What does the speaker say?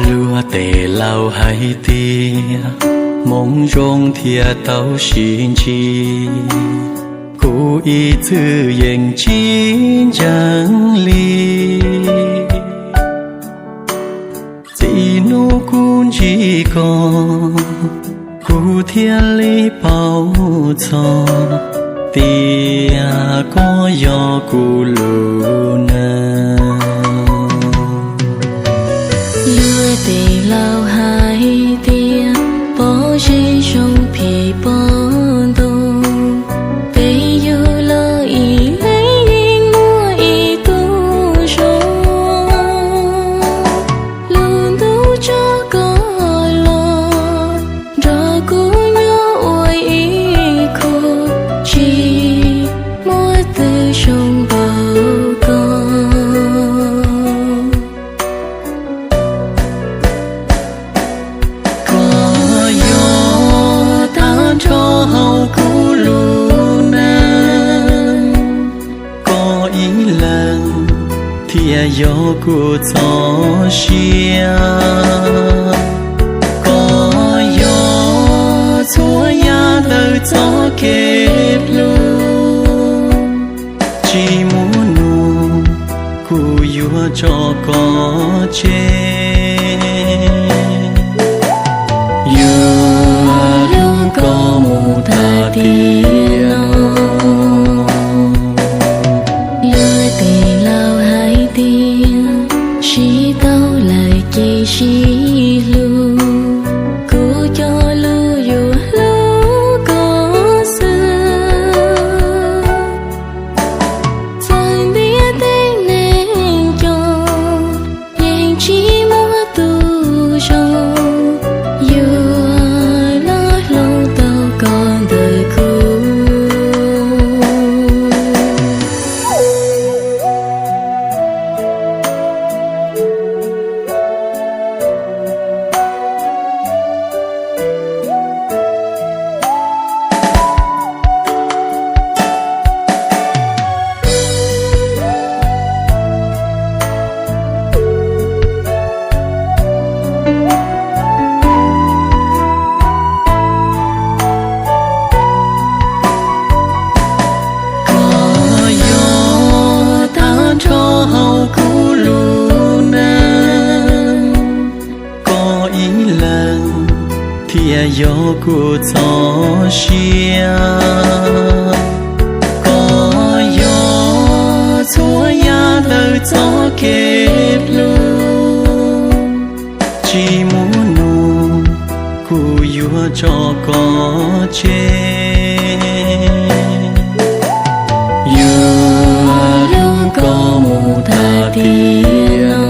Luag tes laus hais tias hmoov zoo thiaj tau sib ntsib, kuv ib txwm yeej tsis ntseeg li. Txij hnub kuv ntsib koj, kuv thiaj li paub txog tias koj yog kuv lub neej. Luag tes laus hais tias pob zeb zoo phim pom ntoo, peb yug los ib leeg yeej muaj ib tug zoo. Lub ntuj tso koj los nrog kuv nyob ua ib khub, tsis muaj twg zoo npaum koj. Koj yog tag nrho hauv kuv lub neej, koj ib leeg thiaj yog kuv txoj sia. Koj yog txhua yam ntawm txoj kev hlub, tsis muaj nus kuv yuav tso koj tseg. Yuav hlub koj mus tag tiam no. Luag tes laus hais tias sib tau lawm ces sib hlub, kuv cog lus yuav hlub koj xwb. Txawm ntiaj teb neeg coob, yeej tsis muaj tus zoo yuav los hloov tau koj ntawm kuv. Koj yog tag nrho hauv kuv lub neej, koj ib leeg thiaj yog kuv txoj sia. Koj yog txhua yam ntawm txoj kev hlub, tsis muaj nus kuv yuav tso koj tseg. Yuav hlub koj mus tag tiam no.